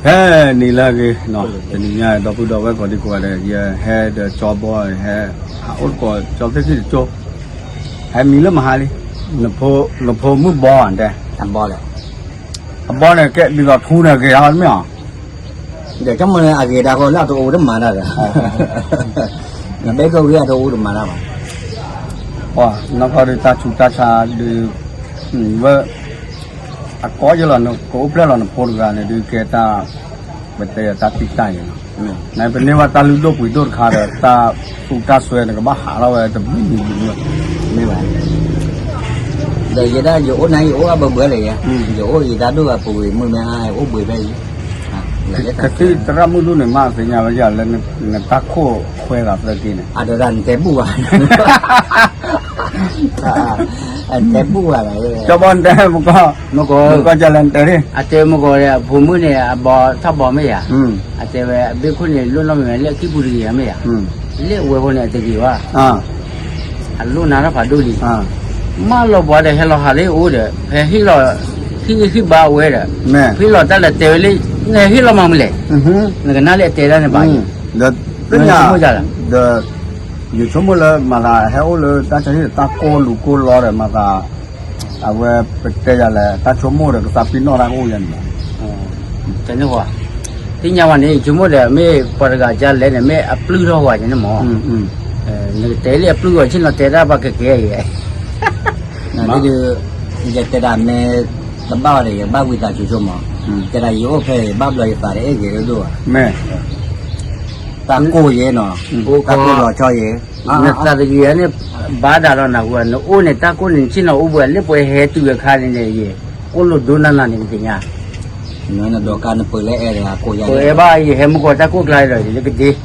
ဖဲနံၤလၢအဂ့ၤ, တနံၤညါဒီပုၢ်ဒီဝဲၢ်ကိးဒံကိးဂၤဒဲး ယဟဲဒီးကၠီဘီ ဟဲ ဟးအိၣ်သကိးကၠီသ့ၣ်ထံၣ်တကၠိ, ဟဲမံၤလၢမဟါလံ, နဖိမုၣ်ဘီဧါတဲ, အဘီန့ၣ် ကဲဒ်သိးထူန့ၣ်ဂ့ၤဟီမ့ၢ်ဧါ, ဒီးကမ့ၢ်အဂ့ၤဒၣ်ဃိလၢအတအိၣ်တမၤတၢ်ဒီး, နဘဲကဝံအတအိၣ်တမၤတၢ်ဘၣ်, ပှၤနီၢ်ကီၢ်ဒုးတၢ်ဆူးတၢ်ဆါဒုး, ဝဲ အကီယလီၤ နကအိၣ်ဖျဲၣ်လီၤနဖိတဂၤန့ၣ်ဒုး ကဲတၢ် ပတဲတၢ်တံာ်တာ်အံၤလီၤ, နပန့ၢ်ဘၣ်တၢ်လုၢ်ဒိၣ်ပှ့ၤဒိၣ်တခါဒီး တၢ်သူတၢ်စွဲနကဘၣ်ဟးထီၣ်ဝဲတဘျုးမံၤဘျုးမံၤ, မ့ၢ်ဘၣ်, ဒီးယဲဒၣ်ယအိၣ်နၤယအိၣ်အဘၢဘၢလၢယဲ, ယအိၣ်ယတၢ်ဒိၣ်အပူၤဝံၤမုၢ်မ့ၢ်အါအိၣ်ဘှံးဖဲအံၤ, ကသံၣ်သရၣ်မုၣ်ဒိၣ်န့ၣ် မ့ၢ်သ့ၣ်ညါဝဲယၤလၢ နတၢ်ခိၣ်ခွဲးသးသၢက့န့ၣ်, အတရၣ်နတဲဘူၣ်ဘၣ် တဲဘူၣ်ဘၣ်, ကၠီဘီနတဲမကီၢ်, မကီၢ်ကၠီလဲၣ်နတဲဒၣ်, အတဲမကီၢ်ဒီး အဖိမုၣ်န့ၣ် အဘီထီၣ်ဘီမ့ၢ်ယၤ, အတဲဝဲအဘ့ၣ်ခိၣ်န့ၣ် လိၣ်နီၣ်မ့ၢ်ဝဲလၢအကံၢ်ပူၤတဂ့ၤမ့ၢ်ယၤ, လၢအဝဲဃိန့ၣ်အတဂ့ၤဘၣ်, အလိၣ်နၤထီၣ်ဖးဒိၣ်လံ, မၢလီၤပှၤဒီးဟဲလီၤဟးလၢအအိၣ်ဒီး ဖဲဟ့ၣ်လီၤ ဟံၣ်ဂံၢ်ဟံၣ်ဘါအဝဲဒီး, ဖဲလီၤတၢ်လဲၤတဲဝဲလၢ နဟ့ၣ်လီၤမၤမနုၤလဲၣ်, နကနၣ်လၢအတဲဒၣ်န့ၣ်ဘၣ်, ဒီးသ့ၣ်ညါ, ဒီး ယဆိကမိၣ်လၢမၤသးဟဲအိၣ်လၢတၢ်ဆါဟံၣ်ဒီးတၢ်ကိၢ်လူၤကိၢ်လီဒီးမၤသး, အဝဲပတဲယၤလဲၣ် တၢ်ဆိကမိၣ်ဒီးကသးပ့ၤနီၣ်တၢ်ကအိၣ်ယၤန့ၣ်, တန့ၢ်ဝဲ, သ့ၣ်ညါဝဲန့ၣ် ယဆိကမိၣ်ဒီး မ့ၢ်ပှၤတဂၤကလဲၣ်န့ၣ် မ့ၢ်အပျုၢ်ထီၣ်ဝဲန့ၣ်မ့ၢ်, နကတဲလၢအပျုၢ်ဂီၤဆ့ၣ်နီၤတဲတၢ်ပှၤကကဲအံၤ, ဒ်, ယတဲဒၣ်မ့ၢ်, တဘၣ်ဝဲဒီး ယဘၣ်ဝံသးစူၤဆိမး, တဲဒၣ်ယအိၣ်ဖဲအံၤ ဘၣ်ဘျီယသးတအဲၣ်ဂ့ၤဒိၣ်ဒိၣ်ဘၣ်, တၢ်ကိၢ်ယဲနီၤ, တၢ်ကိၢ်လီၤဆီယဲ, နသးတဂ့ၤန့ၣ်, ဘၣ်ဒၣ်လီၤနၢ်ဟူ, နအိၣ်န့ၣ် တၢ်ကိၢ်န့ၣ် နဆ့ၣ်နီၤအိၣ်ဘှံးလၢပှဲၤဟဲတုၤအခါန့ၣ်န့ၣ်ယဲ, ကိၢ်လိာ်ဒိၣ်နၢ်နၢ်န့ၣ်ကသ့ၣ်ညါ, နဒိးကါနပှဲၤလၢအဲၣ်ဒီးကိၢ်ယါ, ပှဲၤဘၣ်ယဟဲမုၢ်ကီၢ်တၢ်ကိၢ်ကျါဒီး ယကဒ့,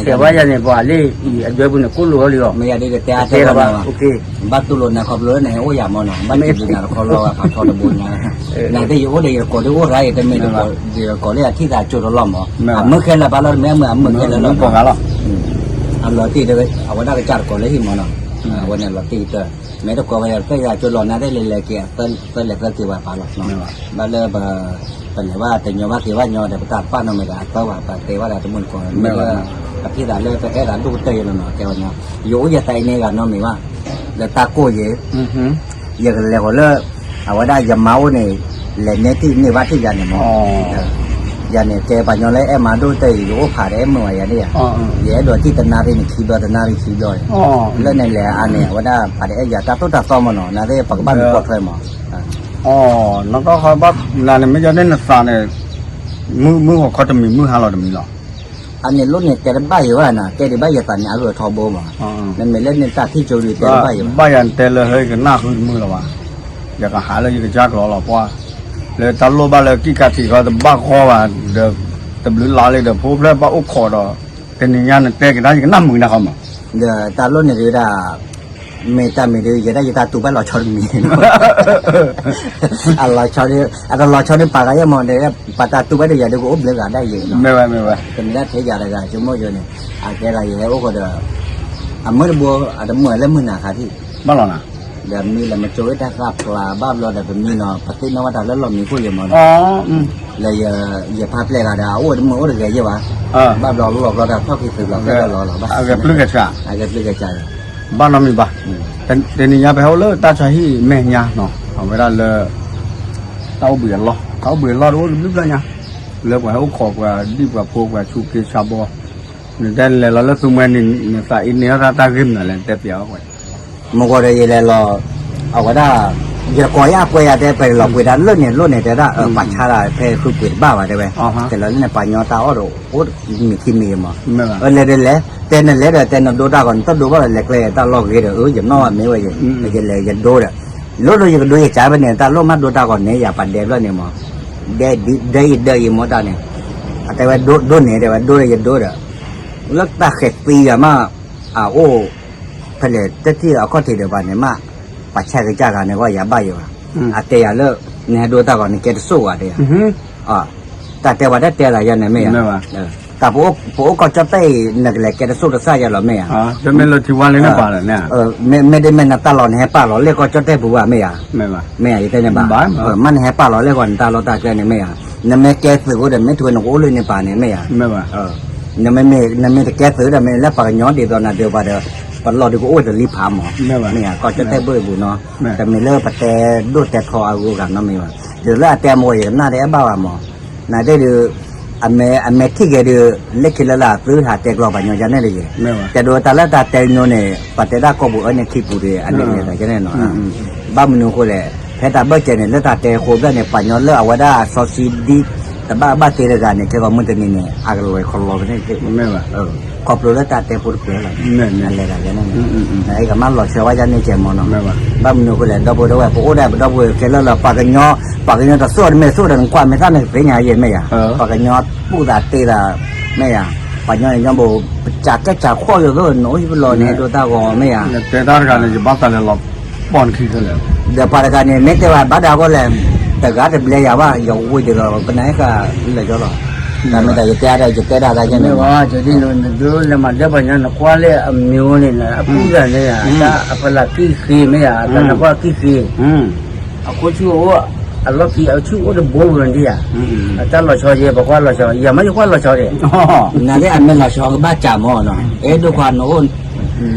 ဆဲးဘၣ်ယၤန့ၣ် ပှၤလၢအံၤအဒွဲပူၤန့ၣ် ကိၢ်လိာ်လီၤလံအီၤ, မ့ၢ်ယၤဒ်ကတဲအါတဲဘၣ်, ဘၣ်တူၢ်လိာ်နၤခီဖျိလၢနဟဲအိၣ်ယၤမ့ၢ်နီၤ, ဘၣ်စံးဘျုးနၤတခီလီၤဂာ်ဖးထီတဘိညါ, နသ့ၣ်ယအိၣ်ဒီးယတကိးဒ်အိၣ်ရါအံၤ တမ့ၢ်ယတကိးလၢအထံၣ်သးကၠိတလီၢ်မး, အမုၢ်ခဲလၢာ်ဘၣ်လီၤ တမ့ၢ်အမုၢ်အမုၢ်ခဲလၢာ်လီၤ, အလီၤတံၢ်ဒီး အဝဲဒၣ်ကစၢ်တကိးလၢဟံၣ်မးနီၤ, အဝဲန့ၣ်လီၤတံၢ်ကတၢၢ်, မ့ၢ်တကိးဝဲယၤ သ့ၣ်ယၤကၠိလီၤနၤသ့ၣ်လဲၤလဲၤက့ၤ သၢလဲၤသၢက့ၤဝဲပာ်လီၤ, ဘၣ်လၢ ပလဲၤဘၣ်တညီဘၣ်က့ၤဘၣ်ညီဒီး ပတၢ်ပာ်နီၣ်မ့ၢ်ဒီး အသၢဝဲ ပတဲဝဲဒၣ်တမုၢ်တကိး မ့ၢ်လၢ ပထံၣ်သးလၢပအဲၣ်သးဒိၣ်ကတၢၢ်ယဲလီၤနီၤ ကဲဝဲညီ, ယအိၣ်ယသးအံၤန့ၣ်ဂၤနီတမံၤဘၣ်, လၢတၢ်ကိၢ်ယဲ, ယကလဲၤဃီၤလၢ အဝဲဒၣ်ယမါအိၣ်န့ၣ် လဲၤနဲထံၣ်န့ၢ်ဘၣ်ထံၣ်ယၤန့ၣ်မး, ယၤန့ၣ် ကဲပှၤညီလၢအဲၣ်မါဒိၣ်ကတၢၢ်အံၤ ယအိၣ်ဖးဒီးအဲၣ်မုာ်ဝဲယၤန့ၣ်ယၤ, ယအဲၣ်ဒိးထံၣ်တနၣ်ရံၣ်န့ၣ် ခံဘျီတနၣ်ရံၣ်ခံဘျီ, လၢန့ၣ်လဲၤအါန့ၣ် အဝဲဒၣ်ဖးဒီးအဲၣ်ယၤတၢ်သိၣ်တၢ်သီမးနီၤ နသ့ၣ်ပကဘၣ်မံၤပိာ်ထွဲမး အီၤ နကီၢ်ဃီဘၣ်နၤန့ၣ် မ့ၢ်ယၤန့ၣ်နသးန့ၣ် မုၢ်မုၢ်ဂီၤခီတမံၤ မုၢ်ဟါလီၤတမံၤလီၤ. အန့ၣ်လိၣ်န့ၣ် တဲတဘၣ်ယံၤဘၣ်နၤ တဲဒံးဘၣ်ယသးန့ၣ် အဂၢၢ်ထီဘိမး, နမ့ၢ်လၢနတၢ်ထံၣ်ကၠိဒုးတဲတဘၣ်ယံၤဘၣ်, ဘၣ်ယၤနတဲလၢဟဲယကနၣ်ဃုတမုာ်လၢၤဘၣ်, ယကဟးလၢယကစၢ်ကျိၤလီၤပှၢ်, လၢတၢ်လိၣ်ဘၣ်လၢကံၣ်ကးထံးဃီတဘၣ်ဃီဘၣ်, ဒီးတဘျုးလါလံဒီး ဖိဖျဲၣ်ဘၣ်အိၣ်ခိးဒီး, တနံၤညါနတဲက့ၤတၢ် ယကနၣ်မုာ်နၤဃီမး, ဒီးတၢ်လိၣ်န့ၣ်ဒုးဒၣ် မ့ၢ်တၢ်မ့ၢ်ဒုး ယဲဒၣ်ယတၢ်တူၢ်ဘၣ်လီၤဆီတမံၤ, အလီၤဆီဒုး အတလီၤဆီဒုးပာ်ဂၤယဲၢ်မး ပာ်တၢ်တူၢ်ဘၣ်ဒီးယၤဒုးကအိၣ်ဘျုးဂၤဒၣ်ယဲၢ်, မ့ၢ်ဝဲမ့ၢ်ဝဲ, တမ့ၢ်ဒၣ်ထဲယၤတဂၤ ဆိကမိၣ်ယိန့ၣ်, အကဲလီၤယဟဲအိၣ်ဃီဒီး, အမုၢ်တဘိ အတမုာ်လၢမုၢ်နၤခါထံၣ်, ဘၣ်လီၤနၤ, ဒီးမံလၢမကၠိဝဲတၢ်ဃၣ်ဖျါဘၣ်ဘျီဒီး ပမံနီၤ ပသ့ၣ်နီၣ်ဘၣ်တၢ်လၢလီၢ်မံခိၣ်ယဲၢ်မးနီၤ, လၢယဖးပျဲၢ်ဂၤဒီး အအိၣ်တမုာ်အိၣ်တဂဲၤယဲၢ်ဘၣ်, ဘၣ်ဘျီလီၢ်ဘျီဒီး ဖီၣ်က့ၤသုးဘျီ ဖဲလီၤလီၤဘၣ်, အဂဲၤပျုၢ်ကဲဆှး, အဂဲၤပျုၢ်ကဲဆှး ဘၣ်နီတမံၤဘၣ်, တနံၤညါပဟဲအိၣ်လၢတၢ်ဆါဟံၣ်မဲာ်ညါနီၤ အဝဲဒၣ်လၢ တၢ်အိၣ်ဘှံးအလီၢ် တၢ်အိၣ်ဘှံးအလီၢ်တအိၣ်တဘျုးဘျီညါ, လၢပှၤဟဲအိၣ်ခိးပှၤဒံၣ်ပှၤဖိပှၤဆူးက့ဆါဘီ, နတဲလဲၤလီၤလၢသူမှဲန့ၣ် နသးအံၤန့ၢ်အီၣ်တၢ်ဂ့ၢ်မနုၤလဲၣ် နတဲပျးအီၤဝဲ, မ့ၢ်ဂီၤဒီးယလဲၤလီၤ, အဝဲဒၣ်, ယကိးယၤကွဲးယၤတဲ ပလီၤပှ့ၤတၢ်လၢန့ၣ်လိၣ်န့ၣ် တဲဒၣ် ပှၤဆါဒၣ်ဖဲဃုပှ့ၤတဘၣ်ဘၣ်တဲဝဲ, တဲလီၤလၢန့ၣ်ပှၤညီတၢ်အီၣ်ဒီး အိၣ်မံၤခံမံၤမး, အလဲၤဒီးလဲၤ, တဲနလဲၤဒီးတဲနဒိတၢ်ဂီၤ နတဒိဘၣ်ဒီးလဲၤကျဲတၢ်လီၢ်ဂ့ၤဒီး အၢ ယနီၣ်ဘၣ်မ့ၢ်ဝဲယဲ, ယလဲၤယဒိဒီး, လိၣ်ဒိယကဒိယကၢ်ဖဲန့ၣ် တၢ်လိၣ်မးဒိတၢ်ဂီၤန့ၣ် ယၤပှၤဒဲးဖျၢၣ်န့ၣ်မး, ဒဲးဒဲးယဒဲးယမ့ၢ်တၢ်န့ၣ်, အတဲဝဲဒိန့ၣ် တဲဝဲဒိဒီးယဒိဒီး, လၢတၢ်ဃဲၤသံဂၤမး, အအိၣ်, ဖဲလဲၣ်တထံၣ်အခီၣ်ထံးဒီးပှၤန့ၣ်မး, ပှၤဆဲးကစၢ်ဂၤန့ၣ်ဂီၢ်ယၤဘၣ်ယဲဘၣ်, အတဲယၤလၢ, နဟဲဒိတၢ်ဂီၤန့ၣ်ကဲတဆိၣ်ဝဲတဲယၤ တၢ်တဲပှၤတၢ်တဲသးယၤန့ၣ်မ့ၢ်ဧါ, တၢ်ပအိၣ်ကၠီၣ်တဲၣ်အံၤ နကလဲၤကဲတဆိၣ်တစၢ်ယၤလီၤမ့ၢ်ဧါ, မ့ၢ်ဒ်မ့ၢ်နတၢ်လီၢ်နဟဲပာ်လီၤလဲၣ်ကီၢ်ကၠီၣ်တဲၣ်ပူၤဘၣ်မ့ၢ်ဧါ, မ့ၢ်ဧါ ယတဲန့ၣ်ဘၣ်, မ့ၢ်နဟဲပာ်လီၤလဲၣ်ကီၢ်နတၢ်လီၢ်တၢ်ကျဲန့ၣ်မ့ၢ်ဧါ နမ့ၢ်ကဲသုးဃိဒီး မ့ၢ်ထုးနကအိၣ်လၢန့ၣ်ပၤန့ၣ် မ့ၢ်ဧါ, နမ့ၢ်တကဲသုးဒီး မ့ၢ်လၢပှၤကညီဒ်သိးနၤဒီးပှၤဒီး ပလီၢ်ဒုးကအိၣ်တလံၤဖးမး, မ့ၢ်ဧါ, ကီၢ်ကၠီၣ်တဲၣ်ဘၣ်အံၤပူၤနီၤ, တမ့ၢ်လၢပတဲဒိၣ်တဲထီအဂုၤအဂၤနီတမံၤဘၣ်, ဒီးလၢအတဲမ့ၢ်ယကနၣ်ဒီးအဲၣ်ဘၣ်ဘၣ်မး, နတဲဒီး အမဲာ်ထံၣ်က့ၤဒီး လၢခံလၢလၢသုဟးတဲကျီပှၤကညီယါန့ၣ်တဂ့ၤ, တဲဒိးတၢ်လၢတၢ်တဲညိန့ၣ် ပှၤတဲဒၣ်ကိာ်ပူၤအၢန့ၣ်ခံပူၤဒီး အဒ်န့ၣ်တဂ့ၤန့ၣ်နီၤ, ဘၣ်မနုၤအဃိလဲၣ်, ဖဲတၢ်ဘၢၣ်စၢၤန့ၣ် လၢတၢ်တဲဃိဘျဲၣ်န့ၣ် ပှၤကညီလၢအဝဲဒၣ်စီဆှံဒ် တဘၣ်ဘၣ်သ့တဂၤန့ၣ် ခဲကီးမုၢ်တနံၤန့ၣ် အကလီၤခီလီၤကန့ၣ်သ့ၣ်, ခီဖျိလၢတၢ်တဲဖိတကျၢၤလီၤ, အလဲၤတဂ့ၤန့ၣ်, နအဲၣ်ကမၣ်လီၤဆီဝဲယါန့ၣ်ကဲမးနီၤ, ဘၣ်မနုၤအဃိလဲၣ် ဒီပုၢ်ဝဲၢ် ပအိၣ်ဒၣ်ပဒီပုၢ်ဝဲၢ်ခဲလၢာ်လီၤ, ပှၤကညီ ပှၤကညီတစိၢ်တမ့ၢ်စိၢ်ဒီး နကွၢ်မဲာ်သၣ်န့ၣ်ကသ့ၣ်ညါယဲၢ်မ့ၢ်ယါ, ပှၤကညီပူၣ်သးတ့သး မ့ၢ်ယါ, ပှၤကညီန့ၣ်ညီဘိ ပစးကဲစးခီၣ်ယိာ်သိး နအိၣ်ဟံၣ်ပလီၢ်န့ၣ် ဟဲဒိတၢ်ဂီၤမ့ၢ်ယါ, တဲတၢ်တဂၤန့ၣ် ယဘၣ်သးလဲၤလီၤပီၢ်နခံခဲလၢာ်, ဒီးပှၤတဂၤန့ၣ် မ့ၢ်တဲဝဲဘၣ်ဒၣ်အဃိလဲၣ်, တဂၤတဘျဲယၤဘၣ် ယဝံၤဒ်သိး ပနၢ်ဟဲကလၢာ်ကၠီလီၤ, တၢ်မ့ၢ်တၢ်ယတဲဒၣ် ယတဲဒၣ်သးယဲၢ်န့ၣ်, နဒိလၢမၤဒၢပှၤကညီ နကွၢ်လၢအမံၤအိၣ်န့ၣ် အပူၣ်သးန့ၣ် အတၢ်အဖီလာ်ကံၢ်ဃ့မ့ၢ်ယါ အတၢ်နကွၢ်ကံၢ်ဃ့ အခိၣ်ဆူၣ်အိၣ် အလီၢ်ခံအဆူၣ်အိၣ်တဘိဝဲဒၣ်ဧါ, အတၢ်လီၤဆီယဲ ပကွၢ်လီၤဆီ ယမ့ၢ်ယကွၢ်လီၤဆီဒီး, နလၢအမ့ၢ်လီၤဆီကဘၣ်စးမ့ၢ်နီၤ, အဲၣ်ဒိၣ်ခွါနအိၣ်,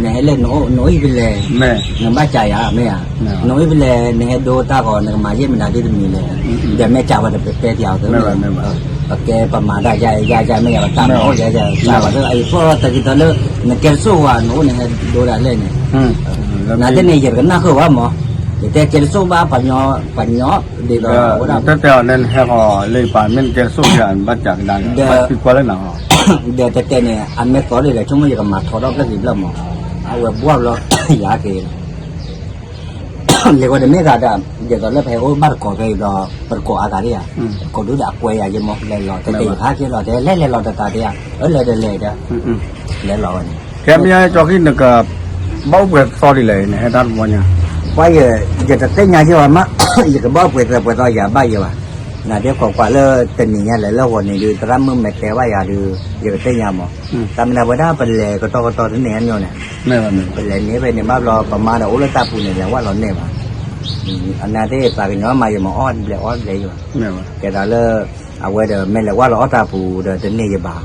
နဟဲလဲၣ် နအိၣ်ဟံၣ်ဖဲလဲၣ်, နဘၣ်စးယၤမ့ၢ်ဧါ, နအိၣ်ဟံၣ်ဖဲလဲၣ် နဟဲဒိတၢ်ဂီၤ နကမၤယဲၢ်မနုၤဒ်တမံၤလဲၣ်, ဒီးမ့ၢ်စးဝဲတပဲတဲပျးအီၤသ့မ့ၢ်, ပကဲပမၤတၢ်ယါယါယါမ့ၢ်ယါ ပတၢ်မၤအိၣ်ယါယါ စးဝဲသ့ အအံၤဖျီၣ်ထီၣ်တၢ်ကံၢ်ထီၣ်လၢ နကဲတစိၢ်ဝဲ နအိၣ်နဟဲဒိဒၣ်လဲၣ်န့ၣ် နသ့ၣ်န့ၣ် ယတကနၣ်ဃုာ်ဘၣ်မး, ယတဲကဲတစိၢ်ဘၣ် ပှၤညီ ပှၤညီ ဒ်သိး တဲတဲအီၤလၢနဟဲဃီၤလၢယပာ်မ့ၢ်နကဲတစိၢ်ယၤ ဘၣ်စးကဒါန့ၣ် ဘၣ်သံကွၢ်လၢနၤဃီၤ, ဒီးတဲတဲန့ၣ် အမ့ၢ်သီဒ်လဲၣ် ဆိကမိၣ်ယကမၤထီထီၣ်ဖျၢၣ်က့ၤဘျၢၣ်မး, အဝဲဘှၣ်ဘျီ ယၤက့ၤ လဲၤဝဲတမ့ၢ်ဂၤဒီး ဒ်သိးလၢပဟဲအိၣ်ဘၣ်တကိးဖဲအံၤဘျီ ပတကိးအါဂၤဒၣ်ယၤ, တကိးဒုးဒီးအကွဲးယၤယမီၢ် လဲၤလီၤ တဲတဲယဖးက့ၤလီၤ တဲလဲၤလဲၤလီၤတသးတဲယၤ, အၢလဲၤဒီးလဲၤဒီး, လဲၤလီၤဝဲန့ၣ်, ခဲမ့ၢ်ကၠီခံနက ဘၣ်အိၣ်ပှဲၤသီဒ်လဲၣ် နဟဲတၢ်တဘျီညါ, ပှၤယဲ ယတသ့ၣ်ညါယဲၢ်ဘၣ်မး, ယကဘၣ်အိၣ်ပှဲၤသီပှဲၤသီယၤဘၣ်ယဲၢ်ဘၣ်, နဒ်ကွၢ်ကွၢ်လၢတနံၤညါလဲၣ်လၢဂီၤန့ၣ်ဒုး သရၣ်မုၣ်မဲာ်တဲဘၣ်ယၤဒုး ယကသ့ၣ်ညါမး, တၢ်မနုၤဝဲဒၣ်ပလဲၤကတီၢ်ကတီၢ်တန့ၢ်အါမးန့ၣ်, ပလဲၤန့ၢ်ဖဲန့ၣ်ဘၣ်ဘျီ ပမါဒီးအိၣ်လၢတၢ်ပူၤန့ၣ် လဲၤဝဲလီၤန့ၢ်ဘၣ်, အနါသ့ၣ်သးကညီၤမး ယမၤအီၣ်ဘျဲးအီၣ်ဘျဲးယၤ, ကဲသးလၢ အဝဲဒီးမ့ၢ်လဲၤဝဲလီၤအီၣ်တၢ်ပူၤဒီးတန့ၢ်ယဘၣ်,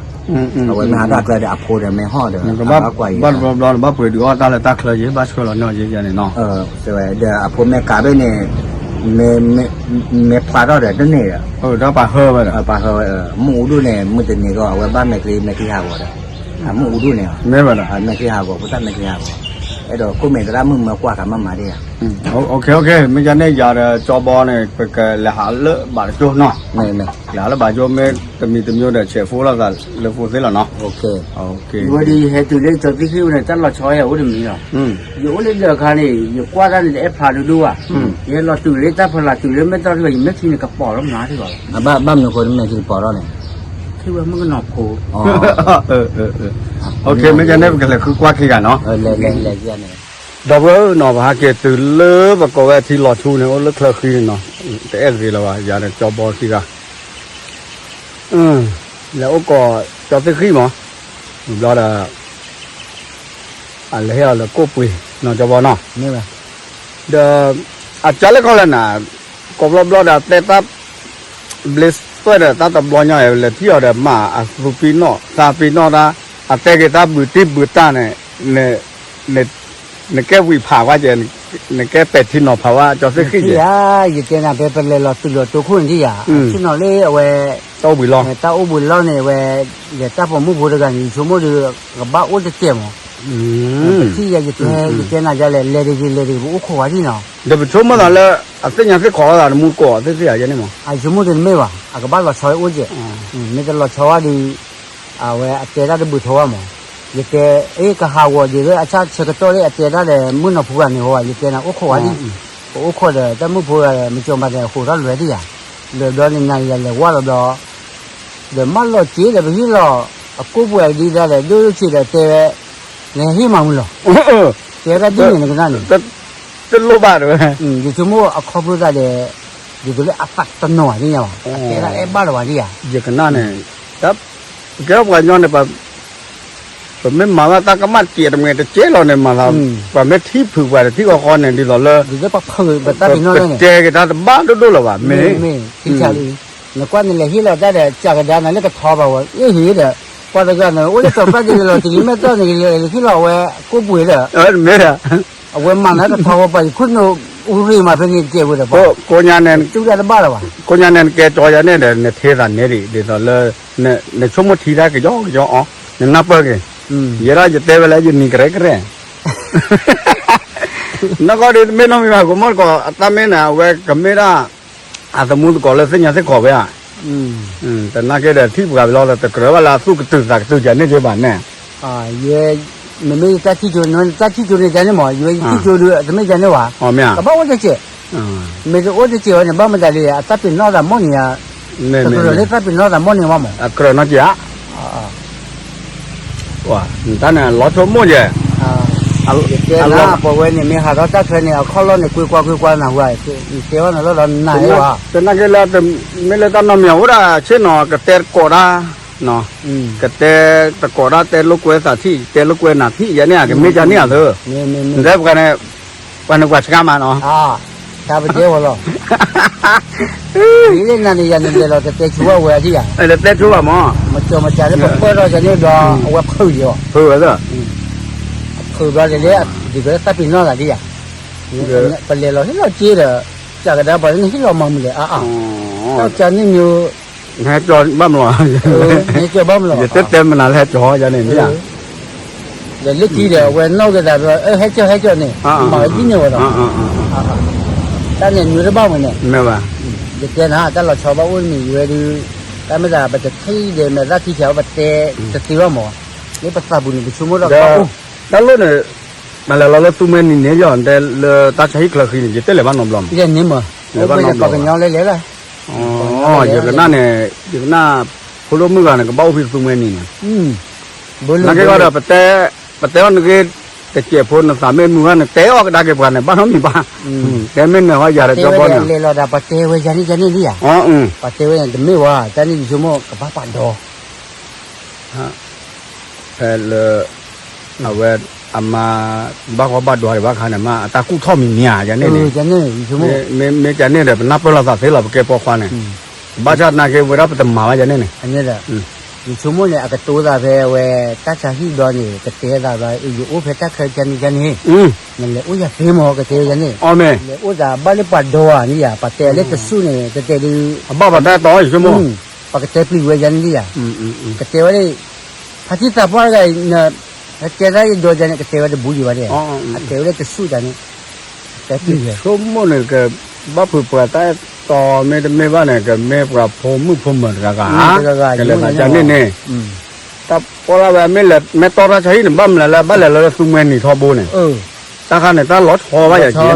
အဝဲမ့ၢ်ဟးထီၣ်ကျၢၤဒီးအဖိဒီးမ့ၢ်ဟီၣ်ဒီး ဘၣ်တဘျီဘျီနဘၣ်ပှ့ၤဒုးအီၣ်တၢ်လၢတၢ်ချၢယဲၢ် ဘၣ်ဆှၢလီၤန့ၢ်ယဲၢ်န့ၣ်နီၤ, ဒီးအဖိမ့ၢ်ကးဘ့ၣ်န့ၣ် မ့ၢ်ဖျါထီၣ်ဒီးတန့ၢ်ဒီး, ဒီးပှၤဟၢဝဲဒီး ပှၤဟၢဝဲ, မုၢ်အူဒူၣ်န့ၣ် မုၢ်တနံၤကီး အဝဲဘၣ်မဲာ်ချံမဲာ်ချံဟးဂီၤဒီး, အမုၢ်အူဒူၣ်န့ၣ်, မဲာ်ချံဟးဂီၤ ဖိသၣ်မဲာ်ချံဟးဂီၤ, အဲၣ်ဒိးခိၣ်မဲာ်သရၣ်မုၣ်မၢကွၢ်ကမၣ်မၤဒ်ယၤ, မ့ၢ်ယၤန့ၣ် ယၤဒီးကၠီဘီန့ၣ် ပကလဲၤဟးလၢဘၣ်တကၠိနီၤ, လဲၤဟးလၢဘၣ်ကၠိမ့ၢ်တမံၤတမံၤဒီး ဆဲးဖိလိာ်သးလၢဖိသ့လီၤနီၤ, ဝဲဒၣ်ယဟဲတုၤလၢကၠီသ့ၣ်ဃံဝဲန့ၣ် တၢ်လီၤဆီယၤအိၣ်တမံၤလီၤ, ယအိၣ်လၢဒၢးအခါန့ၣ် ယကွၢ်တၢ်န့ၣ်တအဲၣ်ဖျါဒိၣ်ဒိၣ်ဘၣ်, ယဟဲလီၤတုၤလၢတၢ်ဖီလာ်တုၤလၢမဲၢ်တီၢ်ထံဘၣ် ယမဲာ်ချံန့ၣ်ကပီၤလီၤမနုၤထံဘၣ်လီၤ, ဘၣ်မနုၤဃိမဲာ်ချံကပီၤထီၣ်န့ၣ်, ထံဝဲမုၣ်ကနီၤဖိ မ့ၢ်ယၤန့ၣ် ပကလဲၤဃုကွၢ်ခံဂၤနီၤ, ဒီပုၢ်ဝဲၢ်နီၤ ပဟးက့ၤတုၤလၢပကိးဝဲထံလီၤဆူန့ၣ် အိၣ်လၢချၢဃံန့ၣ်နီၤ, တအဲၣ်ဂ့ၤလၢၤဘၣ် ယၤဒီးကၠီဘီခံဂၤ, လဲၤအိၣ်ကိးကၠီသ့ၣ်ဃံမး, ဘျီဒီး အလဲၤဟ့ၣ်အီၤလၢကိၣ်ပှ့ၤနီၤ ကၠီဘီနီၤ, ဒီး အကၠီလၢခီလၢနၤ ကိးဘျီဘျီဒီး တဲတၢ် ဘျ့သွဲၣ်ဒီး တၢ်တဘျီညါ လဲၤထံၣ်အီၤဒီး မ့ၢ်အသူပံနီၣ် သးပံနီၣ်တၢ် အတဲက့ၤတၢ်ဘုးတံၢ်ဘုးတၢ်န့ၣ် နကဲဝံၤဖးဝဲကဲ နကဲပဲာ်ထံနီၤဖးဝဲ ကၠီသ့ၣ်ဃံကဲ, ယတဲနၤ ဖဲပလဲၤလီၤတုၤလီၤတိခိၣ်န့ၣ်ဒ်ယၤ ဆ့ၣ်နီၤလၢအဝဲ တၢ်အိၣ်ဘှံးလီၢ် တၢ်အိၣ်ဘှံးလီၢ်န့ၣ် အဝဲ လဲၤတၢ်ပိာ်မုၣ်ဖိတဂၤန့ၣ် ယဆိကမိၣ်ဒီး ကဘၣ်အိၣ်တစဲးမး, ပထံၣ်ယၤ ယတဲ ယတဲနၤဒ်လဲၣ် လဲၤတဂ့ၤ လဲၤတဂ့ၤ ပအိၣ်ခိးဝဲဒၣ်နီၤ, ဒီးပဆိကမိၣ်သးလၢ အသ့ၣ်ညါသ့ၣ်ခိးသးတမူကိးသ့ၣ်သ့ၣ်ဧါ ယဲန့ၣ်မး, ယဆိကမိၣ်တမ့ၢ်ဘၣ် အကဘၣ်လီၤဆီဝဲအိၣ်ကဲ, မ့ၢ်တလီၤဆီဝဲဒီး အဝဲအတဲတၢ်တဘုးထီဝဲမး, ယတဲ အ့ ကဟးဂီၤဒ်လၢအဆၣ်ဆၢကတီၢ်လၢအတဲတၢ်ဒီး မုၣ်နီၤဖိဂၤန့ၣ်ဟီ ယတဲနၤအိၣ်ခိးဝဲဒၣ်, ပအိၣ်ခိးဒီး တၢ်မုၣ်ဖိဂၤဒီး မ့ၢ်ကၠီမၤသဲးအဃိးထီၣ်လွဲဒ်ယၤ, လွဲဘျီန့ၣ် နၤယၤလဲၤဝဲလီၤဘျီ ဒီးမၢလီၤစ့ဒီး ပဟ့ၣ်လီၤ အကိၣ်ပှဲၤဒ်ဒၣ်ဒီး ဒိၣ်ဒိၣ်စ့ဒီးတဲဝဲ, နဟ့ၣ်မၤမုၢ်လီၤ, တဲဝဲဒၣ်ဒ်န့ၣ်နကနၣ်န့ၣ်, တလိၣ်ဘၣ်တဝဲ, ယဆိကမိၣ်အခီဖျိသးဒီး ဒ်သိးလၢအသးတနီၤဘၣ်သ့ၣ်ညါဘၣ် အတဲဒၣ်အဲၣ်ဘၣ်လၢၤဘၣ်ဒ်ယၤ, ယကနၣ်န့ၣ်, တၢ် ပကဲထီၣ်ပှၤကညီန့ၣ် ပမ့ၢ်မၤဘၣ်တၢ်ကမၣ်တကဲးတမှဲၤတကဲးလီၤန့ၣ် မၤသး ပှၤမ့ၢ်ထံၣ်ဖုးပှၤတထံၣ်ဃီဃီန့ၣ် ဒ်သိးလၢ ပတဲက့ၤတၢ်တဘၣ်ဒိၣ်ဒိၣ်လၢၤဘၣ် မ့ၢ် မ့ၢ် ထံဆးလံ နကွၢ်နလဲၤဟ့ၣ်လီၤတၢ်ဒီး ကးကဒါနၤလၢကထီဘၣ်ဝဲ အ့ၣ်ဟ့ၣ်ဒီး ပှၤတဂၤန့ၣ် အိၣ်လၢစီၤပၢ်က့ၤလီၤ တလံၤမဲာ်တီၢ်န့ၣ် ကလဲၤဟ့ၣ်လီၤဝဲ ကိးပှ့ၤဒီး မ့ၢ်ဒီး အဝဲမၤနၤကထီဝဲပှၤ ယခိၣ်နူာ်အူရ့ၤမးဖဲန့ၣ် ကဲဝဲဒီးပှၤ ကိးညါန့ၣ် တူၢ်တၢ်တဘၣ်လၢၤဘၣ် ကိးညါန့ၣ် နကဲကၠီယၤန့ၣ်ဒီး နထဲသးနဲဒံး ဒ်သိးလၢ နဆိကမိၣ်ထံတၢ်ကယီကယီအီၤ နနၢ်ပၢၢ်က့ၤ ယဲဒၣ်ယတဲဝဲလၢယနံၤကရဲကရဲ နီၢ်ကီၢ်ဒ်တမ့ၢ်နီတမံၤဘၣ် ကမီၢ်တကိး အတၢ်မ့ၢ်န့ၣ် အဝဲကမ့ၢ်ဒၣ် အသမူသကိးလၢသ့ၣ်ညါသ့ၣ်ခီဝဲဧါ, တနာ်က့ဒီးထံၣ်ပှၤဘျီဒီး တကြၢးဘၣ်လၢအသူၣ်ကတုၤသးကတုၤကန့ၣ်က့ဘၣ်န့ၣ်, ယဲ မ့မ့ၢ်ယတၢ်ထံၣ်ကၠိန့ၣ် တၢ်ထံၣ်ကၠိန့ၣ်ကန့ၣ်မး ယဝဲယထံၣ်ကၠိဒုး တမ့ၢ်ကန့ၣ်ဘၣ်, ကဘၣ်အိၣ်တစဲး, မ့ၢ်တအိၣ်တစဲးဝဲန့ၣ် ဘၣ်မတၤဒ် အတၢ်ပ့ၤနီၣ်သးမိၢ်န့ၣ်ဧါ, တကြၢးလၢတၢ်ပ့ၤနီၣ်သးမိၢ်န့ၣ်မးမး, အကြၢးနီၢ်က့ဧါ တၢ်န့ၣ်လီၤဆိကမိၣ်ယဲ, ယတဲနၤ ပဝဲန့ၣ်မ့ၢ်ဟးထီၣ်တၢ်ချၢန့ၣ် အခီၣ်လီၢ်န့ၣ် ကွ့ကွါကွ့ကွါနၢ်ဟူဧါ, ယတဲအီၤနၤလီၤဒီးနၤဧါ, တနာ်က့လၢတမ့ၢ်လၢတၢ်နီတမံၤအိၣ်ဒၣ်ဆ့ၣ်နီၤ ကတဲတကိးတၢ်, ကတဲတကိးတၢ် တဲလိာ်ကွဲသးထံၣ် တဲလိာ်ကွဲနၤထံၣ်ယဲန့ၣ် ကမ့ၢ်ကန့ၣ်အသၢ, နတဲပှၤန့ၣ် ပှၤန့ၣ်ပှၤဆှါမးနီၤ တၢ်ပတဲဝဲလီၤ, ဒ်လဲၣ်နၤန့ၣ် ယၤန့ၣ်လဲၤလီၤတတဲဆိဘၣ်ဝဲဒ်ယၤ, တတဲဆိဘၣ်မး, မကၠီမကၠီလၢပပၢၢ်ထီၣ်ယၤန့ၣ်ဒီး အဝဲဖုးယၤ, ဖုးဝဲ, ဖုးဘျီတလဲၣ်, ဒ်သိးတၢ်ပ့ၤနီၣ်သးဒ်ယၤ, ပလဲၤလီၤဟ့ၣ်လီၤစ့ဒီး, ကးကဒါပှၤန့ၣ်ဟ့ၣ်လီၤမၤမုာ်လဲၣ်အါအါ, တၢ်ကန့ၣ်မ့ၢ်, ဟဲကၠီဘၣ်မလီၤ, ဟဲကၠီဘၣ်မလီၤ, ယတဲတဲမနုၤလၢဟဲကၠီယၤန့ၣ်မ့ၢ်ဧါ ဒီးလၢခံဒီး အဝဲနီၣ်က့ၤသးဒီး ဟဲကၠီ ဟဲကၠီန့ၣ်, မၤဝဲဒ်န့ၣ်ဝဲဒီး, တၢ်န့ၣ်နွံတဘၣ်မးန့ၣ်, ယတဲနၤ တၢ်လီၤဆီဘၣ်အိၣ်တမံၤဝဲဒုး, တၢ်မ့ၢ်သး ပတထံၣ်ဒီး မဲာ်သၣ်ထံဆး ပတဲတသ့ဘၣ်မး, လၢပသးပူၤန့ၣ် ပဆိကမိၣ်ထီၣ်ကဘၣ်အိၣ်, တၢ်လိၣ်န့ၣ်, မၤလဲၤလီၤလၢသူမှဲနံၤန့ၣ် ယတဲလၢတၢ်ဆါဟံၣ်ချၢဃံန့ၣ် ယတဲလဲၤဘၣ်နီတဘျီမး, ယန့ၣ်မး, ပှၤကညီလဲၤလဲၤလၢ ယကနၣ်န့ၣ်, ယကနၣ်, ဖိဒိၣ်မုၣ်ဂၤန့ၣ် ကဘၣ်အိၣ်ဖဲသူမှဲနံၤန့ၣ်, နာ်က့ဂီၢ်ဒီး ပတဲအီၤနဂ့ၤ, တစဲးဖိနသးမ့ၢ်မုာ်ဘၣ်န့ၣ် တဲအီၤကဒါက့ၤပှၤန့ၣ် ဘၣ်နီတမံၤဘၣ်, တဲမ့ၢ်နၢၤဟီယၤဒီးကၠီဘီန့ၣ်, လဲၤလီၤဒီး ပတဲဝဲယၤန့ၣ်ယၤန့ၣ်လံဧါ, ပတဲဝဲန့ၣ် တမ့ၢ်ဝဲ တၢ်န့ၣ်ယဆိကမိၣ် ကဘၣ်ပာ်ဒီး ဖဲလၢ အဝဲ အမါ ဘၣ်ဃီဘၣ်ဒွးဒံးဘၣ်ခါန့ၣ် မ့ၢ်အတၢ်ကူၣ်ထီၣ်မံၤမံၤဧါ ယၤန့ၣ်န့ၣ်, မ့ၢ်ကန့ၣ်ဒီး ပနၢ်ပၢၢ်လိာ်သးသ့လီၤ ပကဲပိာ်ခွါန့ၣ်, ဘၣ်ဆၣ်သနာ်က့ဝဲဒၣ်ပတမၤဘၣ်ယၤန့ၣ်န့ၣ်, ယဆိကမိၣ်န့ၣ် အကတိၤသးဖဲအဝဲ တၢ်ဆါဟံၣ်ဘျီန့ၣ် ကတဲသးဘျီ ယအိၣ်ဖဲတၢ်ချၢယၤန့ၣ်ယၤန့ၣ်, နလဲၤအိၣ်ယၤသ့မး ကတဲယၤန့ၣ်, လဲၤအိၣ်သးဘၣ်လၢပှၤဒီဧါန့ၣ်ယၤ ပှၤတဲလၢတဆူၣ်န့ၣ် ကတဲဒုး အဘၣ်ပှၤတၢ်တီယဆိကမိၣ် ပှၤကတဲပျံၤဝဲယၤန့ၣ်ယၤ, ကတဲဝဲလၢ ဖါတံၢ်သးပှၢ်တဂၤအံၤ ကဲဒၣ်ယဒီယၤန့ၣ် ကတဲဝဲတဘူးယံၤဘၣ်န့ၣ်, အတဲဝဲလၢတဆူၣ်တၢ်န့ၣ်, တဲပျံၤဝဲ, ဆိကမိၣ်န့ၣ် ကဘၣ်ဖုးပှၤတၢ်တီမ့တမ့ၢ်ဘၣ်န့ၣ် ကမ့ၢ်ပှၤဖိမုၣ်ဖိမၢၤတဂၤဂၤ, ကလဲၤသးယၤန့ၣ်န့ၣ်, တၢ်ပီၢ်လၢဝဲမ့ၢ်လဲၤ မ့ၢ်တီၢ်တၢ်ဆါဟံၣ်န့ၣ် ဘၣ်မနုၤလၢဘၣ်လဲၤလီၤလၢသူမှဲနံၤထီဘိန့ၣ်, တၢ်ခါန့ၣ်တၢ်လီၤဆီဘၣ်ယၤက့ၤန့ၣ် ပှ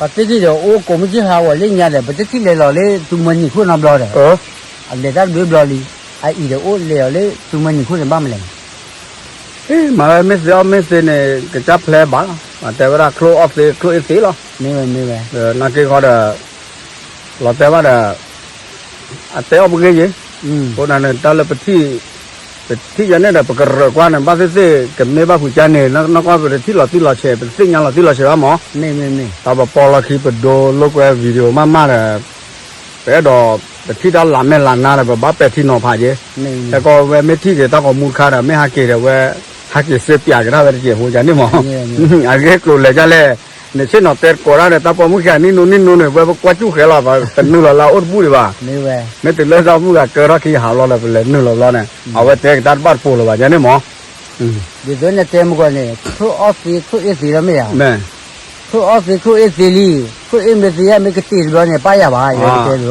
ၤသ့ၣ်သ့ၣ်ဒီးအိၣ်ကိးမုၢ်က့ၢ်ဟးဂီၤလၢညါဒီး ပတထံၣ်လဲၤလီၤလၢသူမှဲနံၤခိၣ်နီတဘျီဒီး, အလဲၤတၢ်တဘျုးဘျီလံ, အအံၤဒီးအိၣ်လဲၤအီၤလၢသူမှဲနံၤခိၣ်န့ၣ်ဘၣ်မနုၤလဲၣ်, မ့ၢ်ဝဲမ့ၢ်သ့အီၣ်မ့ၢ်သ့န့ၣ် ကစၢ်ဖျဲဘၣ်လီၤ, ပှၤတဲဝဲဒၣ်ချိၣ်အီၣ်သ့ချိၣ်အ့ၣ်သ့လီၤ, မ့ၢ်ဝဲမ့ၢ်ဝဲ, နာ်က့ဃီဒီး လီၤတဲာ်ဘၣ်ဒီး အတဲအီၣ်ပဂ့ၢ်ယ့ၣ်, အဃိန့ၣ် တၢ်လၢပထံၣ်, ပထံၣ်ယၤန့ၣ်ဒီး ပကရၢၢ်ကွၢ်န့ၣ် ဘၣ်သ့ၣ်သ့ၣ် ကမ့ၢ်ဘၣ်ဖုးကါန့ၣ် နီၢ်ကီၢ်ပတထံၣ်လီၤတံၢ်လီၤဆဲး ပတသ့ၣ်ညါလီၤတံၢ်လီၤဆဲးဘၣ်မး, တၢ်ပပီၢ်လီၢ်ခံပဒိလိာ်ကွဲ video မးမးဒီး ပအဲၣ်ဒိး ပထံၣ်တၢ်လၢ်မဲာ်လၢ်နါဒီး ပဘၣ်ပဲာ်ထံနီၤဖးက့ၤ, တကီဝဲမ့ၢ်ထံၣ်က့ၤတၢ်ဂီၤမူတခါဒီး မ့ၢ်ဟးက့ၤဒီးဝဲ ဟးက့ၤစ့ပၠးက့ၤတၢ်ဝဲတစဲးဖိကါန့ၣ်မး, အဂ့ၢ်ကျိၤလဲၤကၢ်လဲၣ် နဆ့ၣ်နီၤတဲသကိးတၢ်ဒီး တၢ်ပိာ်မုၣ်ခံဂၤနံၣ်နိနံၣ်နိန့ၣ် ဝဲပကွၢ်စူၣ်ဃဲလီၤ ပတနုာ်လီၤလၢအအိၣ်တဘူၣ်ဒံးဘၣ်, မ့ၢ်တုၤလၢတၢ်မုၣ်ဂၤကၢထီၣ်ခံဟးလီၤဒီး ပလဲၤနုာ်လီၤဘျီန့ၣ် အဝဲတဲက့ၤတၢ်တဘၣ်တပိၤလၢၤဘၣ်န့ၣ်မး, ဒ်သိးနတဲမ့ၢ်ကီးန့ၣ် ချိၣ်အီၣ်သ့ချိၣ်အ့ၣ်သ့လီၤမ့ၢ်ဧါ, ချိၣ်အီၣ်သ့ချိၣ်အ့ၣ်သ့လံ, ချိၣ်အ့ၣ်မ့ၢ်သ့ယဲၢ်မ့ၢ်ကတ့ၢ်တဘျီန့ၣ် ပၢ်ယၤဘၣ် ယဝဲကတဲတဘျီ,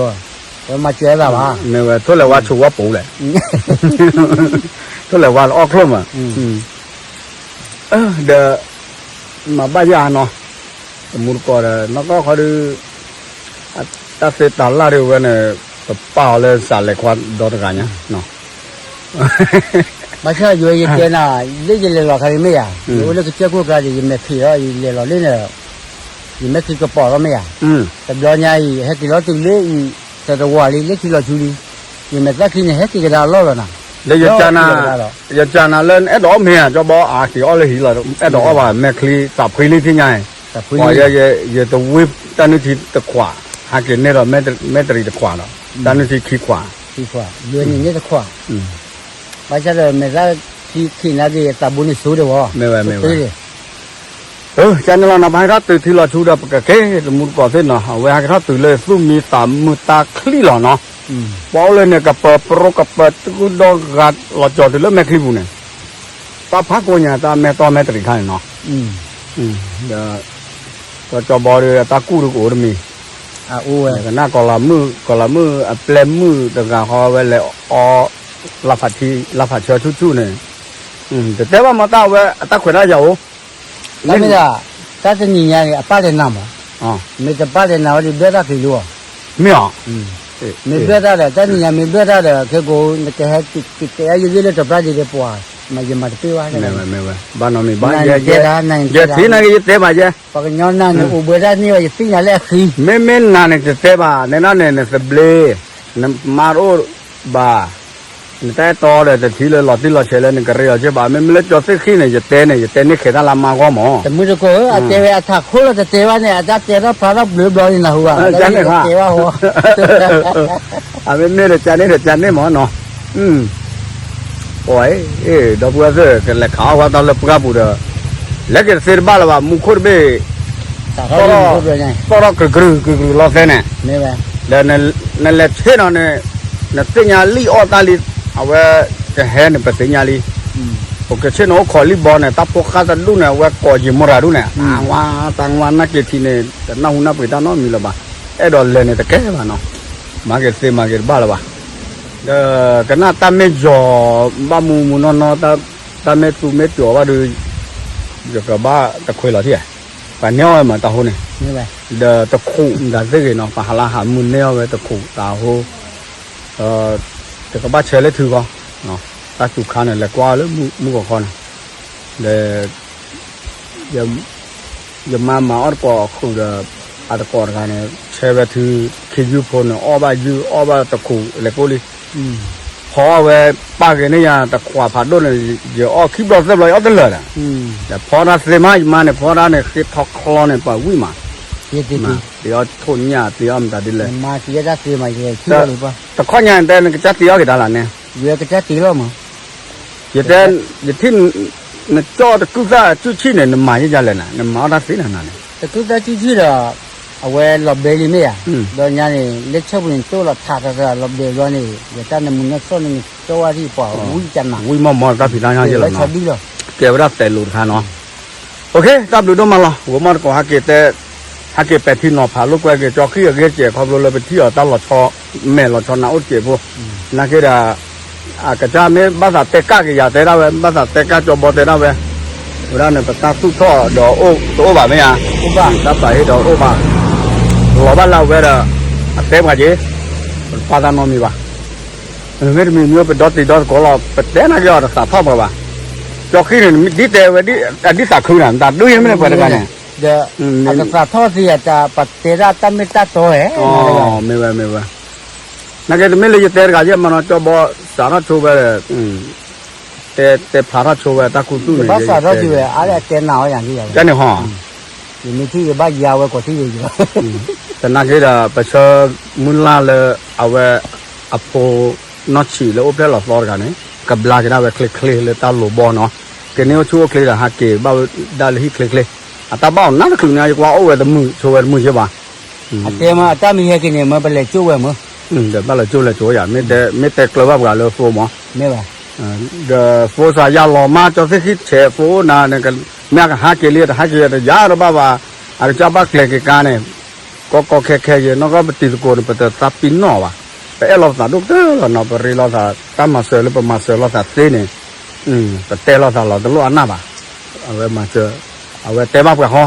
ဝဲမၤစၢၤသးဘၣ်, မ့ၢ်ဝဲထိၣ်လဲၤဝါဆိးဝါပူၤလဲၣ်, ထိၣ်လဲၤဝါလၢအီၣ်ချိၣ်မး ဒီး မၤဘၣ်ယၤနီၤ, တမူတကိးဒီး နီၢ်ကီၢ်ခီဒုး တၢ်သ့တၢ်လၢ်ဒ်ဝဲန့ၣ် ပပာ်အီၤလၢစးလဲၤခွါဒီတဂၤညါ, ဘၣ်ဆၣ်ယဲယတဲနၤ လၢယလဲၤလီၤခါဒ်မ့ၢ်ဧါ, ယအိၣ်လၢကစၢၢ်ခိၣ်ကျါဒီး ယမဲာ်ဖံးဒီး ယလဲၤလီၤလၢန့ၣ် ယမဲာ်ချံကပီၤလီၤမ့ၢ်ဧါ, တဘျီညါအံၤ ဟဲက့ၤလီၤတုၤလၢအံၤ တတဝီလံ လၢခံလီၤဆူလံ, ယမဲာ်သၣ်ခံန့ၣ် ဟဲက့ၤကဒါအလီၢ်လီၤနၤ, လၢယကနၣ် ယကနၣ်လၢအဲၣ်ဒိးအီၣ်မ့ၢ်ဧါ ကၠီဘီအါက့ၤအီၣ်လၢဟံၣ်လီၤ အဲၣ်ဒိးအီၣ်ဘၣ် မဲာ်ချံသးဖှံလံထံၣ်ညါအံၤ, ယတဝံတၢ်နုၢ်ထံတခွး ဟဲက့ၤန့ၢ်ဒီးမဲာ်တရံးတခွးဒီး တၢ်နုၢ်ထံခံခွး, ခံခွး, ယိၤန့ၣ်န့ၢ်တခွး, ဘၣ်ဆၣ်ဒီးမဲာ်သၣ်ခံခံနာ်က့ၤသးဘိန့ၣ်စိဒီးဝဲ, မ့ၢ်ဝဲ, မ့ၢ်ဝဲ, ကန့ၣ်လီၤနီၤ ပဟဲထီၣ်တုၤထံလီၤဆူဒီး ပကက့ၤတမူတကိးသ့ၣ်နီၤ အဝဲဟဲက့ၤထီၣ်တုၤလၢသူၣ်မံသးမုာ်တၢ်ချံလီၤနီၤ, ပှၤအိၣ်လၢန့ၣ် ကပၢၤပရိကပၢၤတုၤဒီဂၤ လီၤကၠီၤတုၤလၢမဲာ်ချံပူၤန့ၣ်, တၢ်ဖးကိညါ တၢ်မဲာ်တီမဲာ်တရံးခါန့ၣ်နီၤ, ဒီး ကၠီဘီဒီးတၢ်ကူၣ်တကအိၣ်တမံၤ, ကနၣ်ကီၤလၤမုၣ် ကီၤလၤမုၣ်အပျဲၢ်မုၣ်တဂၤဃီဝဲလဲၤအီ လၢဖးဆၢဆူၣ်ဆူၣ်န့ၣ်, တတဲဘၣ်မ့ၢ်တၢ်ဝဲအတၢ်ခွဲးတၢ်ယာ်အိၣ်, တၢ်မ့ၢ်ဒၣ် တၢ်တနံၤညါန့ၣ် အပၢ်လဲၤနၤမး, မ့ၢ်တပၢ်လဲၤနၤဝဲဒီးဘျၢၣ်တၢ်က့ၤလိၤ, မ့ၢ်အီၤ, မ့ၢ်ဘျၢၣ်တၢ်ဒီး တၢ်နံၤညါမ့ၢ်ဘျၢၣ်တၢ်ဒီး ခဲကိး နကဟဲကတဲအယုၢ်ယုၢ်လၢတပျၢ်ဒံးဒီးပှၤ, မ့ၢ်ယမၤတပ့ၢ်ဘၣ်, ဘၣ်နီတမံၤဘၣ်, ယထံၣ်နာ်က့ၤယတဲဘၣ်ယဲ, ပှၤကညီနၤန့ၣ်အိၣ်ဘှံးတၢ်န့ၢ်ဘၣ် ယသ့ၣ်ညါလၢအဃံ, မ့မ့ၢ်နၤန့ၣ်တတဲဘၣ် နဒၣ်န့ၣ်နသဘျ့, နမါတအိၣ်ဘၣ်, နတၢ်အဲၣ်တီဒီးတထံၣ်လၢလီၤတံၢ်လီၤဆဲးလၢနကရ့အီၤက့ဘၣ်, မ့မ့ၢ်လၢကၠီသ့ၣ်ဃံန့ၣ် ယတဲန့ၣ် ယတဲန့ၢ်ခဲတၢ်လၢမါဂီၢ်မး, တမုၢ်တကိးဧၢ အတဲဝဲအထးခိၣ်လီၤတတဲဘၣ်န့ၣ် အတၢ်တဲထီၣ်ဖျါထီၣ်ဘျုးဘျီန့ၣ်နၢ်ဟူဘၣ်, ကန့ၣ်, အမ့မ့ၢ်ဒီးကန့ၣ်ဒီးကန့ၣ်မးနီၤ, ဒီပုၢ်ဝဲၢ်သ့ၣ် ကလဲၤခးအီၣ်ဝဲတၢ်လၢပှၢ်ပူၤဒီး, လဲၤက့ၤတသ့တဘၣ်လၢၤဘၣ် မူခိၣ်တဘ့ၣ်, သီၣ်ထီၣ်ကကြူးကကြူးလီၤသဲန့ၣ်, ဒီးနလဲၤဆ့ၣ်နီၤန့ၣ်, နသ့ၣ်ညါလံအီၣ်တၢ်လံ, အဝဲ, ကဟဲန့ၣ်ပသ့ၣ်ညါလံ, ပကဆ့ၣ်နီၤအိၣ်ခိးလံဘီန့ၣ် တၢ်ဖိဃၢ်တဒူၣ်န့ၣ် အဝဲကိးယံာ်မိၢ်ရၤဒူၣ်န့ၣ်, တၢ်ဝါ, တၢ်ဝါနၢ်က့ၤထံန့ၣ် တနၢ်ဟူနၢ်ပှ့ၤတၢ်နီတမံၤလၢၤဘၣ်, အဲၣ်ဒိးလဲၤန့ၣ်တကဲဘၣ်နီၤ, မၤက့ၤတသ့မၤက့ၤတဘၣ်လၢၤဘၣ်, ဒီးကနၣ်တၢ်မ့ၢ်ယီၤ, ဘၣ်မူမူနီၢ်နီၢ်, တၢ်မ့ၢ်သူမ့ၢ်တုၤအီၤဘၣ်ဒီး, ယကဘၣ်တခွဲးလီၤထံၣ်, ပှၤန့ၢ်အီၣ်ဝဲမးတၢ်ဟိန့ၣ်, ဒီးတခိးမတၤသ့ၣ်ဂ့ၤနီၤ ပှၤဟးလၢဟးမုၢ်န့ၢ်အီၣ်ဝဲတခိးတၢ်ဟိ, တကဘၣ်ဆဲးလၢထုဂီၢ်, တၢ်စူၤခါန့ၣ် လဲၤကွၢ်လၢမုၢ်ကီၢ်ခီန့ၣ်, ဒီး ယမါမၤအီၣ်တကိးဃုာ်ဒီး, အတကိးတဂၤန့ၣ် ဆဲးဝဲထု, ခ့ယုၢ်ဖိန့ၣ် အီၣ်ဘၣ်ယုၢ်အီၣ်ဘၣ်တခိးလဲၤကိၣ်လံ, ဖီအီၣ်ဝဲ, ပၢ်ဂ့ၤန့ၢ်ယၤတခွးဖးဒိၣ်န့ၣ်, ယအီၣ်ခံဘျီသၢဘျီယအီၣ်တလၢာ်ဒီး, ဒီးဖီတၢ်သ့မး ယမါန့ၣ် ဖီတၢ်န့ၣ် ဃ့ထီချီန့ၣ် ပှၤဝံၣ်မး, သ့အီၣ်ထိၣ်ညၣ်သ့အီၣ်မတၤဒ်လဲၣ်, တခီညါတဲနကစၢ်သ့အီၣ်က့ၤတၢ်လၢန့ၣ်, ယကစၢ်သ့လီၤမး ယတဲ, ယထံၣ်, နကၠီတကုၢ်သၣ်စုဆံၣ်န့ၣ် နမၤယဲယလဲၣ်နၤ နမၤအီၣ်တၢ်သ့နၤန့ၣ်, တကုၢ်သၣ်စုဆံၣ်ဒီး, အဝဲလီၤဘဲလံမ့ၢ်ဧါ, ဒီးညါန့ၣ် လၢဆၢပူၤန့ၣ် တိၢ်လီၤထးတၢ်လီၤဘဲလီၤန့ၣ် ယတၢ်နမုာ်နီၢ်သီၣ်န့ၣ် ကၠီဝါထံၣ်ပှၤဝံၣ်ကနၤ, ဝံၣ်မီၢ်မီၢ်တၢ်ဖံးတၢ်ညၣ်ယဲလီၤနီၤ, ကဲဝဲဒၣ်တဲလိာ်တခါနီၤ, ဟဲတၢ်ဘျုးဒိၣ်မးလီၤ ဂီၤမီၢ်တကိးဟဲက့ၤတဲ ဟဲက့ၤပဲာ်ထံနီၤဖးလိာ်ကွဲက့ၤ ကၠီဃံအဂ့ၢ်စဲးခီဖျိလၢပထံၣ်အီၤတၢ်လီၤဆီ, မဲာ်လီၤဆီနၤအိၣ်တစဲးဖိ, နာ်က့ဒီး, အကစၢ်မ့ၢ်ဘၣ်သးတဲကၣ်က့ၤယၤတဲဒၣ်ဝဲ ဘၣ်သးတဲကၣ်ကၠီဘီတဲဒၣ်ဝဲ, ဝဲဒၣ်န့ၣ် ပတၢ်သူၣ်ထီၣ်ဒီးအိၣ်တအိၣ်ဘၣ်မ့ၢ်ဧါ, တၢ်ပာ်ဟ့ၣ်ဒီးအိၣ်ဘၣ်, လီၤဘၣ်လၢအဝဲဒီး, အတဲပှၤက့ၤ, ပတပာ်သးနီတမံၤဘၣ်, မ့တမ့ၢ်မ့ၢ်ပဒီတံၤဒီသကိးလီၤ ပတဲနာ်က့ၤအီၤတသးထီၣ်ပှၤဘၣ်, ကၠီဃံန့ၣ် ဒ်တဲဝဲ, အဒ်သးခုနၤ တၢ်ဒုးယဲမ့ၢ်ပှၤတဂၤန့ၣ်, ဒီးအကသးထီၣ်သ့အတၢ်ပတဲဒၣ်တၢ်မ့ၢ်တၢ်တီဧါ, မ့ၢ်ဝဲမ့ၢ်ဝဲ, နာ်က့ၤတမ့ၢ်လၢယတဲတဂၤယဲမးနီၤ ကၠီဘီစးထီၣ်ဆိဝဲ, တဲဖျါထီၣ်ဆိဝဲတၢ်ခူသူၣ်န့ၣ်, ဘၣ်စးထီၣ်ဆိဝဲ အါလၢအတဲနၤအီၤယၤ, ယန့ၣ်ဟီ, ယမ့ၢ်ထံၣ်ယဘၣ်ယါဝဲကိးထံၣ်ယၤ, တနာ်က့ၤဒီး ပဆၢမုၢ်လၢ်လၢ အဝဲ, အဖိ, နီၢ်ဆံးလၢအိၣ်ဖျဲၣ်လီၤသီတဂၤန့ၣ်, ကဘျါက့ၤဒၣ်ဝဲချ့ချ့လၢတၢ်လိၤဘီနီၤ, ကန့ၢ်အိၣ်ဆူၣ်အိၣ်ချ့ဒီးဟးက့ၤဘၣ်ဝဲဒၣ်လၢဟံၣ်ချ့ချ့, အတၢ်ဘၣ်အီၤနၢ်တချုးန့ၣ် ယကွၢ်အိၣ်ဝဲတမုာ်ဆိဝဲတမုာ်ယဲဘၣ် အတဲမ့ၢ်အတၢ်မ့ၢ်ဟဲက့ၤန့ၣ် မ့ၢ်ပလဲၤကၠိဝဲမ့ၢ်, ဒီးဘၣ်လဲၤကၠိလဲၤကၠိယၤ, မ့ၢ်တဲကျၢၤဘၣ်ပှၤလၢဖိမ့ၢ်, ဒီးဖိစးယါလီၤမး ကၠီသ့ၣ်ဃံဆဲးဖိအိၣ်နၤ, မ့ၢ်အကဟးက့ၤလံ တဟးက့ၤတယါတဘၣ်ဘၣ်, အကစၢ်ဘၣ်ကျဲၤက့ၤကါန့ၣ်, ကီကီခဲခဲယဲ နီၢ်ကီၢ်ပတံၤသကိးန့ၣ် ပတသးပ့ၤနီၣ်ဘၣ်, ပအဲၣ်လိာ်ပသးဒိၣ်ကတၢၢ်လီၤနီၤ, ပရ့လိာ်သး တၢ်မၤစၢၤလၢပမၤစၢၤလိာ်သးသ့န့ၣ်, ပတဲလိာ်သးလီၤတလိၣ်အနၢ်ဘၣ်, အဝဲမၤစၢၤ, အဝဲတဲဘၣ်ပှၤဃီ,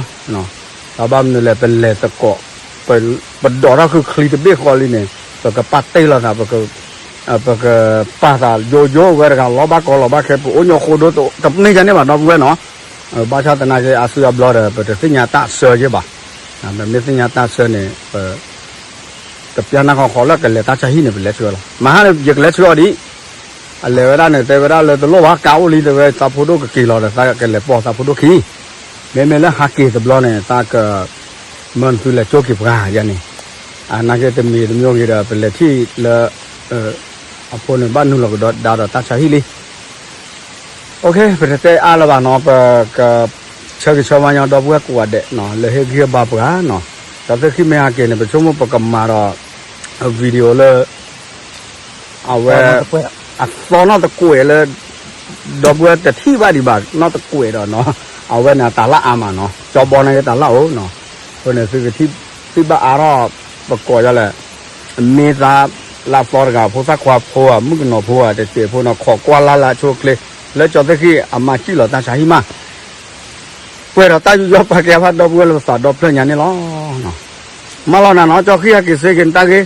ဘၣ်မနုၤလဲၣ် ပလဲၤသကိး, ပဒိးထီၣ်ဃုာ်ချံတဘ့ၣ်ဃီလံန့ၣ်, ပကပာ်တ့ၢ်လိာ်သး, ပကပာ်သးယိယိဝဲတဂၤ လီၤဘၣ်ကီလီၤဘၣ်ခဲ ပအိၣ်ညီဃိဒိတမ့ၢ်ယါန့ၣ်ဘၣ် ဒီပုၢ်ဝဲၢ်နီၤ, ဘၣ်ဆၣ်သနာ်က့ အါစုအါဘျီဒီး ပတသ့ၣ်ညါတၢ်ဆၢယဲဘၣ်, ပမ့ၢ်သ့ၣ်ညါတၢ်ဆၢန့ၣ် ပ ကပျၢ်နၢ်ဃီဃီလၢကလဲၤတၢ်ဆါဟံၣ်န့ၣ် ပလဲၤဆှၢလီၤ, မဟါန့ၣ် ယကလဲၤဆှၢအီၤဒံး, အလဲၤဝဲဒၣ်န့ၣ် တဲဝဲဒၣ်လၢတလိၣ်ဘၣ် ကါအိၣ်လံ တဲဝဲ သးဖိဒိၣ်ကက့ၤလီၤဒီး သးကလဲၤပိာ်သးဖိဒိၣ်ခံ, မ့မ့ၢ်လၢဟးက့ၤတဘျီန့ၣ် သးက မၢနသုလဲၤကၠိက့ၤပှၤယါန့ၣ်, နာ်က့တမံၤတမံၤဂ့ၤဒီး ပလဲၤထံၣ်လၢ အဖိန့ၣ်ဘၣ်နုာ်လီၤကဒီးဒါဒီးတၢ်ဆါဟံၣ်လံ. ပတတဲအါလၢၤဘၣ်နီၤ, ပကဆၢဂ့ၤဆၢဝါညီဒီပုၢ်ဝဲၢ်ကိးဂၤဒဲးနီၤ လၢဟ့ၣ်ဂံၢ်ဟ့ၣ်ဘါပှၤနီၤ. ကၠီသ့ၣ်ခံမ့ၢ်ဟဲက့ၤန့ၣ် ပဆိကမိၣ်ပကမၤဒီး video လၢ အဝဲ အသီနီၢ်တကွဲးလၢ ဒီပုၢ်ဝဲၢ်တထံၣ်ဘၣ်ဒံးဘၣ် နီၢ်တကွဲးဒီးနီၤ, အဝဲန့ၣ်အတၢ်လၢအါမးနီၤ, ကၠီဘီန့ၣ်က့တၢ်လၢအအိၣ်နီၤ. အဃိန့ၣ် သုကထံၣ်ဘၣ်အါထီၣ် ပကိးယၤလဲၣ်, မ့ၢ်သးလၢအသီတဂၤ ဖိသၣ်ခွါဖိဧါ မုၣ်ကနီၤဖိဧါ တစဲးဖိနီၤ ခိးကွၢ်လၢ်လၢအဆိအချ့ လၢကၠီသ့ၣ်ခံအမၤစံၣ်လီၤတၢ်ဆါဟံၣ်မး ပှဲၤဒီးတၢ်ယူးယီၣ်ပာ်ကဲဘၣ်ဒီပုၢ်ဝဲၢ်လၢပသးဒီဖျၢၣ်ညါန့ၣ်လီၤ. မၤလီၤနၤနီၤ ကၠီဃံဟဲက့ၤစ့က့ၤနတၢ်ဂ့ၢ်